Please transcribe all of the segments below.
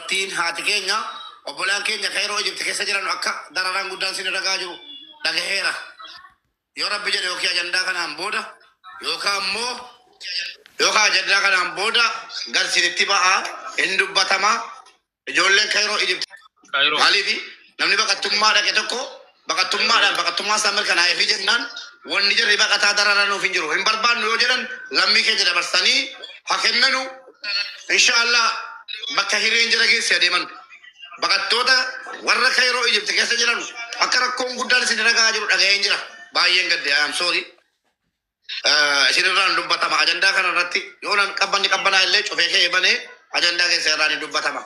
Dubartiin haati keenya obbolaan keenya Kairoo Ijipti keessa jiran akka dararaan guddaan sin irra gahaa jiru dhagaheera. Yoo Rabbi jedhe yookiin ajandaa kanaan booda yookaan immoo yookaan ajandaa kanaan booda gad sinitti ba'a hin dubbatama. Ijoolleen Kairoo Ijipti Kaayiroo. Maaliif namni baqattummaa dhaqe tokko baqattummaadhaan baqattummaa isaa mirkanaa'eefii jennaan wanni jarri baqataa dararanuuf hin jiru. Hin barbaannu yoo jedhan lammii keenya dabarsanii haa kennanu. Inshaallah bakka hireen jara geesse adeeman. Baqattoota warra Kairoo Ijipti keessa jiran akka rakkoon guddaan isin irra gahaa jiru dhaga'een jira. Baay'een gadde I am sorry. Isin irraan dubbatama ajandaa kana irratti yoo nan qabbanni qabbanaa illee cufee ka'ee banee ajandaa keessa irraa ni dubbatama.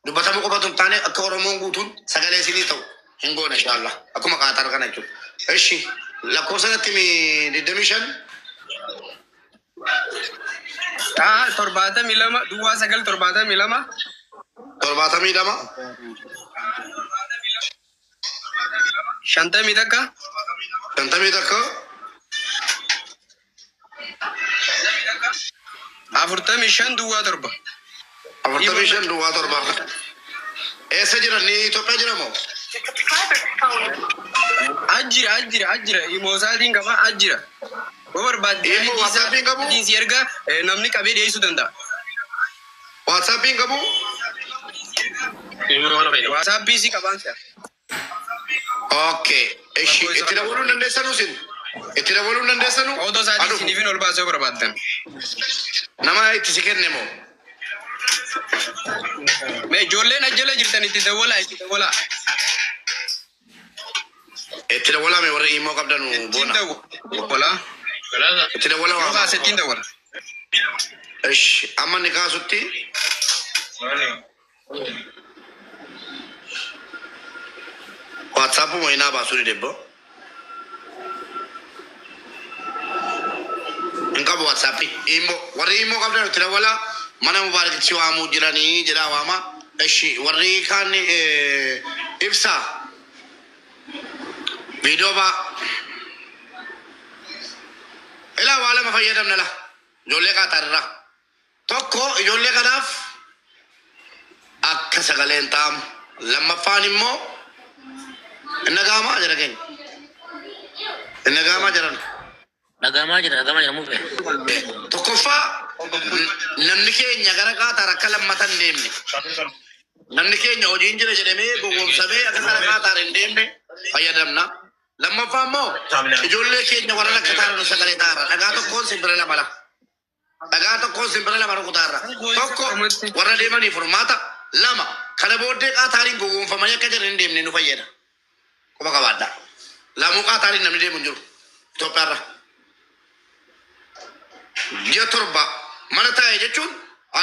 Dubbatamuu qofatu hin taane akka Oromoon guutuun sagalee isinii ta'u hin goone inshaallah. Akkuma Qaaxar kana jechuudha. Ishi lakkoofsa natti mi 25 72 duwwaa 9 72 72 51 51 45 duwwaa 7. 45 duwwaa 7. Eessa jiran ni Itoophiyaa jira moo? Ajjira ajjira ajjira imoosaatiin qaba ajjira. Yoo barbaadde Immoo ID isaa WhatsAppiin qabu? si erga namni qabee dhiyeessuu danda'a. WhatsAppiin qabu? Immoo mana fayyadamu. WhatsAppii si qabaan si'a. Okay. Ishi Rakkoo isa itti dabaluu hin dandeessanu isin? Itti dabaluu hin dandeessanu? Ootoo isaatii Adufu. isiniifin ol baasuu yoo barbaaddan. Nama itti si kenne moo? Mee ijoolleen ajjala jirtan itti dawwalaa itti dawwalaa. Itti dawwalaa mee warri immoo qabdanu Ittiin boona. dawwalaa. Galaasa. Itti dawwalaa Yoo waama. kaase ittiin dawwala. Ishi amma inni kaasutti WhatsApp wayinaa baasuu dide bro. Hin qabu WhatsApp. Immoo warri immoo qabdan itti dawwalaa mana Mubaarakitti waamuu jiranii jedhaa waama. Ishi warri kaan ibsaa viidiyoo baa. Ilaa waa lama fayyadamna la. Ijoollee Qaataar irraa. Tokko ijoollee kanaaf akka sagaleen ta'amu. Lammaffaan immoo hin dhaga'amaa jira keenya. Hin dhaga'amaa jiran. Dhagahamaa jira, dhagahamaa jira mufe. Tokkoffaa namni keenya gara Qaataar akka lammata hin deemne. Namni keenya hojiin jira jedhamee gowwoomsamee akka gara Qaataar hin deemne fayyadamna. Lammaffaa immoo ijoollee keenya warra akka taa'an sagalee ta'arra. Dhagaa tokkoon simbira lama la. Dhagaa tokkoon simbira lama rukutaarra. Tokko warra deemanii furmaata. Lama kana booddee Qaataariin gowwoomfamanii akka jiran hin deemne nu fayyada. Quba qabaadha. Lamuu Qaataariin namni deemu hin jiru. Itoophiyaarra. Ji'a 7 mana taa'e jechuun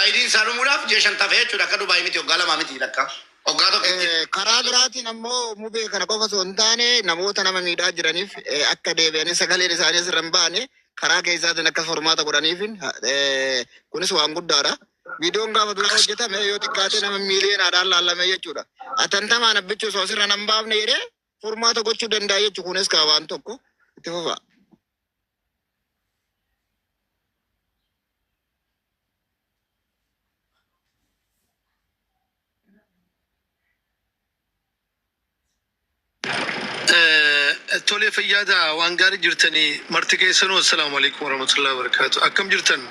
IDn isaa dhumuudhaaf ji'a 5 tafe jechuudha. Akka Dubaay miti waggaa 2 miti lakka. Waggaa tokkitti. Karaa biraatiin ammoo mubee kana qofa osoo hin taane namoota nama miidhaa jiraniif akka deebi'anii sagaleen isaanii asirra hin baane karaa keessaatiin akka formaata godhaniifin kunis waan guddaadha. Viidiyoon gaafa duraa hojjetame yoo xiqqaate nama miiliyoonaadhaan laalame jechuudha. Atantamaan abbichuu osoo asirra nan baafne jedhee furmaata gochuu danda'a jechuudha. Kunis kaa waan tokko itti fufa. Tolee fayyaada waan gaarii jirtanii marti keessanuu assalaamu alaikum warahmatullahi wabarakatuh akkam jirtan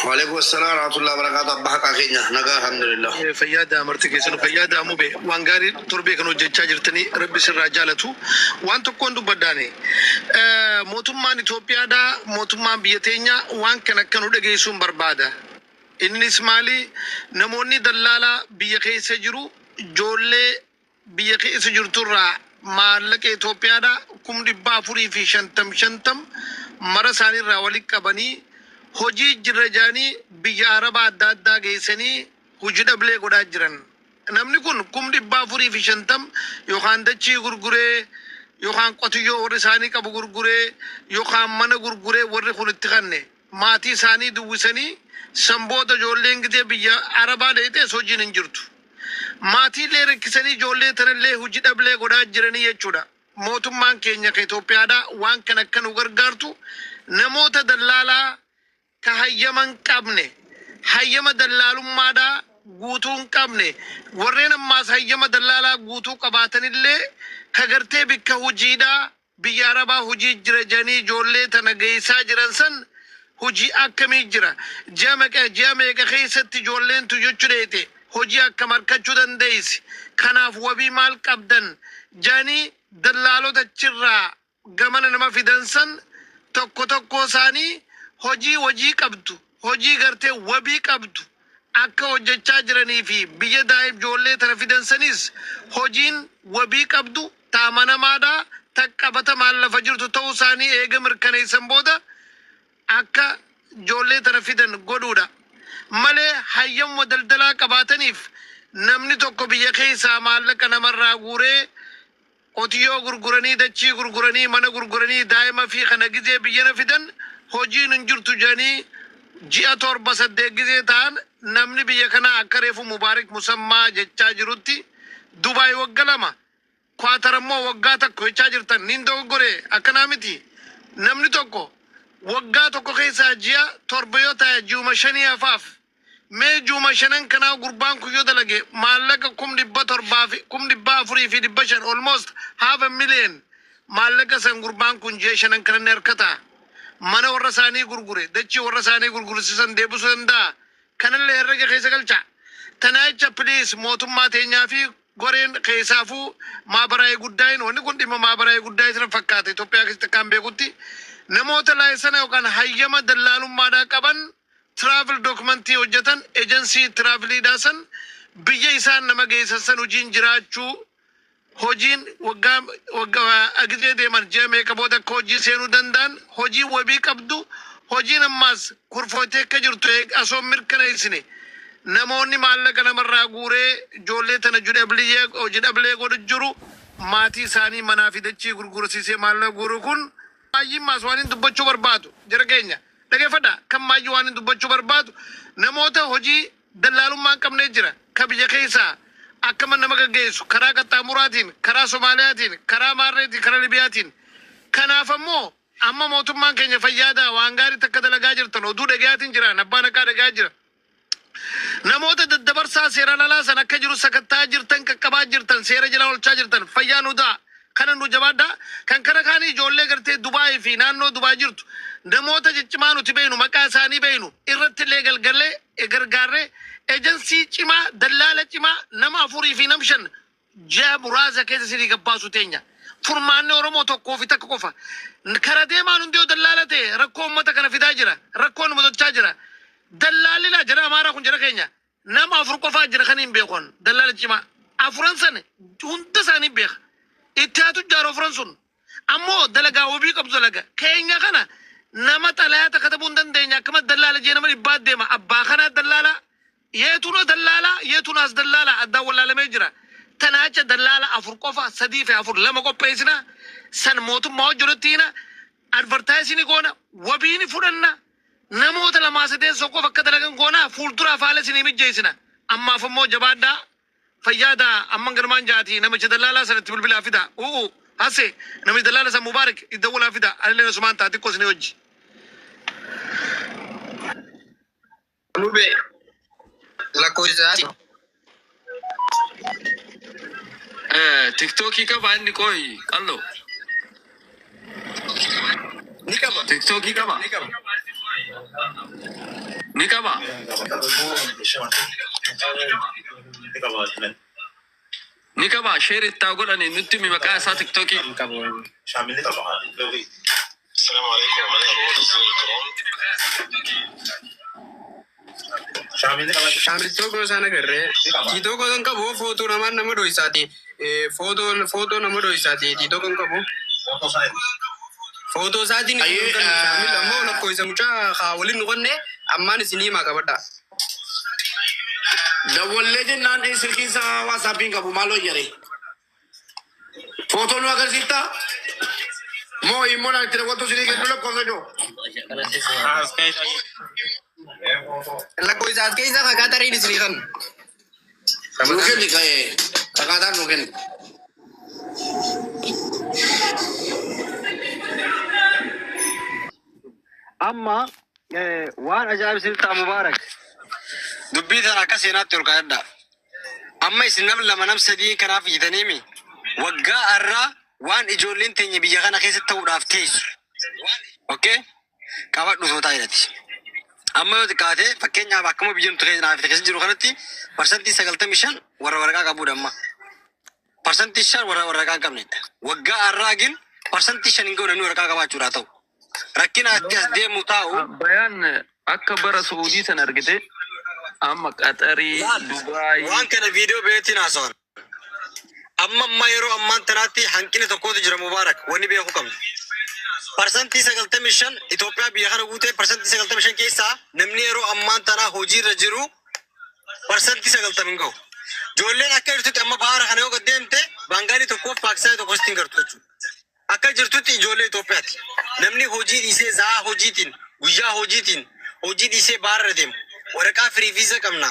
Waalaikum assalam warahmatullahi wabarakatuh. Abbaa haqaa keenya nagaa alhamdulillah. Fayyaada marti keessanuu fayyaada mube waan gaarii torbee kan hojjechaa jirtanii rabbi sirraa jaalatu waan tokkoon dubbaddaani mootummaan Itoophiyaadhaa mootummaan biyya teenya waan kana akka nu dhageessuun barbaada innis maali namoonni dallaalaa biyya keessa jiru ijoollee biyya keessa jirturraa maallaqa Itoophiyaadhaa 450,000 50 mara isaaniirraa walitti qabanii hojii jirra jedhanii biyya Arabaa adda addaa geessanii hojii dhablee godhaa jiran. Namni kun 450,000 yookaan dachii gurguree yookaan qotiyyoo warri isaanii qabu gurguree yookaan mana gurguree warri kun itti kanne maatii isaanii duwwisanii san booda ijoolleen gitee biyya Arabaa deetees hojiin hin jirtu. Maatiilee rakkisanii ijoollee tanallee hojii dhablee godhaa jiranii jechuudha. Mootummaan keenya ka Itoophiyaadhaa waan kana akka nu gargaartu namoota dallaalaa ka hayyama hin qabne hayyama dallaalummaadhaa guutuu hin qabne, warreen ammaas hayyama dallaalaa guutuu qabaatanillee ka gartee bikka hojiidhaa biyya Arabaa hojii jira jedhanii ijoollee tana geessaa jiran san hojii akkamii jira, ji'a meeqa, ji'a meeqa keessatti ijoolleen tu jechuu dheete hojii akkam harkachuu dandeessi, kanaaf wabii maal qabdan jedhanii dallaalota achirraa gamana nama fidan san tokko tokko isaanii hojii hojii qabdu, hojii gartee wabii qabdu akka hojjechaa jiranii fi biyya daa'im ijoollee tana fidan sanis hojiin wabii qabdu taamanamaadha, taqqabatamaan lafa jirtu ta'uu isaanii eega mirkaneessan booda akka ijoollee tana fidan godhuudha malee, hayyamuma daldalaa qabaataniif namni tokko biyya keessaa maallaqa namarraa guuree, qotiyyoo gurguranii, dachii gurguranii, mana gurguranii, daa'ima fi kana gizee biyyana fidan hojiin hin jirtu jedhanii ji'a 7 8 gizee ta'an, namni biyya kanaa akka reefu Mubaarik Musammaa jechaa jirutti Dubaay wagga 2, Kwaatar ammoo waggaa 1 jechaa jirtan, niin dogoggore, akkanaa miti? Namni tokko waggaa tokko keessaa ji'a 7 yoo ta'e ji'uma shanii hafaaf. Mee ji'uma shanan kanaa gurbaan kun yoo dalage maallaqa 700,000 fi 400,500, almost half a million, maallaqa san gurbaan kun ji'a shanan kana ni harkata. Mana warra isaanii gurgure, dachii warra isaanii gurgursiisan deebisuu danda'a. Kanallee herrega keessa galcha. Tanaa jecha, please, mootummaa teenyaa fi goreen keessaafuu maabaraa'ee guddaayin, wanni kun dhimma maabaraa'ee guddaa isina fakkaata. Itoophiyaa keessatti akkaan beekutti namoota laayisana yookaan hayyama dallaalummaadhaa qaban, travel documentii hojjetan, ejensii traveliidhaa san, biyya isaan nama geessan san hojiin jiraachuu, hojiin waggaa waggaa agizee deeman ji'a meeqa booda akka hojii seenuu danda'an, hojii wabii qabdu, hojiin ammaas kurfootee akka jirtu osoo hin mirkaneessine namoonni maallaqa namarraa guuree ijoollee tana hojii dhablee godhu jiru, maatii isaanii manaa fi dachii gurgursiisee maallaqa guuru kun baay'immaas waan hin dubbachuu barbaadu. Jara keenya, dhageeffadha. Kan maayyii waan hin dubbachuu barbaadu, namoota hojii dallaalummaa hin qabnee jira ka biyya keessaa akkama nama gaggeessu karaa qaxxaamuraatiin, karaa Somaaliyaatiin, karaa Maarreetiin, karaa Libiyaatiin. Kanaaf ammoo amma mootummaan keenya fayyaadaa waan gaarii takka dalagaa jirtan oduu dhagayaatiin jiraan, abbaan haqaa dhagayaa jira. Namoota daddabarsaa seera lalaa san akka jiru sakattaa jirtan, qaqqabaa jirtan, seera jala oolchaa jirtan, fayyaa nu ta'a. Kana nu jabaadhaa. Kan kara kaanii ijoollee gartee Dubaayii fi naannoo Dubaay jirtu, namoota ciccimaa nuti beeknu, maqaa isaanii beeknu irratti illee galgalee gargaarree ejensii cimaa, dallaala cimaa nama afurii fi nam shan ji'a muraasa keessa isinii gabbaasu teenya. Furmaanni Oromoo tokkoo fi takka qofa. Kara deemaan hundi yoo dallaala ta'e rakkoo uummata kana fidaa jira. Rakkoo nu mudachaa jira. Dallaalli laa jara Amaaraa kun, jara keenya, nama afur qofaa jira kan hin beekon dallaala cimaa. Afuran sana hunda isaanii beeka. Itti haatu jaaru afuran sun. Ammoo dalagaa wabii qabdu dalaga. Keenya kana nama xalayaa katabuu hin dandeenya, akkama dallaala jee nama dhibbaa deema. Abbaa kanaa dallaala, yeetuun dallaala, yeetuun as dallaala, addaan wallaalamee jira. Tana acha dallaala afur qofa, sadii fi afur, lama qopheessina. San mootummaa hojjetutti hina. Advertising goona, wabiini fudhanna. Namoota lamaa sadeen qofa akka dalagan goona, fuulduraaf haala isinii mijjeessina. Ammaaf ammoo jabaadhaa. Fayyaada amman ganumaan jaati, namicha dallaalaa sanatti bilbilaa fida. U'u hase namicha dallaala san Mubaarak iddawwalaa fida. Anillee asumaan ta'a xiqqoo isinii hojji. Mube, lakkoofsa. Tiktookii qaba inni, qoyi qal'oo. Ni qaba. Tiktookii qaba. Ni qaba. Ni qaba. Ni qaba. Share ittaa godhani nutti himi maqaa isaa tiktookii. السلام عليكم ورحمة الله. Shaamil tokko isaan agarree. Tiitookoo kan qabu footoo namaan nama dho'isaati. Footoo nama dho'isaati. Tiitookoo kan qabu. Footoo isaatiin Ayyee, Shaamil ammoo lakkoofsa mucaa haa waliin nu qonne ammaan isinii himaa qabadha. Dawwallee jennaan silkiin isaa WhatsAppiin qabu, maal hoyyare? Footoo nu agarsiiftaa? Moo immoo naan itti dawwattu isinii kennu lakkoofsa joo? Lakkoofsa as keessa maqaa tariin isinii kan. Nu kenni ka'ee akkaataan nu kenni. Amma waan ajaa'ibsiif ta'a, Mubaarak. Dubbii tana akka seenaatti ol kaa'adha. Amma isin nam lama nam sadii kanaaf iyyitaniimi waggaa har'aa waan ijoolleen teenya biyya kana keessatti ta'uudhaaf teessu. Okay? Qabadhu soo taa'edhati. Amma yoo xiqqaate fakkeenyaaf akkuma biyya nuti keessa jiru kanatti 95% warra waraqaa qabudha amma. 5% warra waraqaa hin qabnedha. Waggaa har'aa gin 5% hin ga'u namni waraqaa qabaachuudhaa ta'u. Rakkina atti as deemu taa'u. Bayaan akka bara Saudii sana argite amma Qaxarii, Dubaay. Waan kana viidiyoo beetiin haasawan. Amma ammaa yeroo ammaan tanaatti hanqina tokkotu jira Mubaarak wanni beekuu qabnu. 95% Itoophiyaa biyya kana guutee 95% keessaa namni yeroo ammaan tanaa hojiirra jiru 90% hin gahu. Ijoolleen akka jirtutti amma baara kana yoo gad deemte Baangaalii tokkoof Paakistaanii tokko sitti hin gartu jechuudha. Akka jirtutti ijoollee Itoophiyaati. Namni hojii dhiisee za'aa hojiitiin guyyaa hojiitiin hojii dhiisee baarra deemu. Waraqaa firii viizaa qabna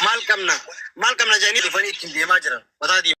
maal qabna maal qabna jedhanii dhufanii ittiin deemaa jiran. Mataa diimaa.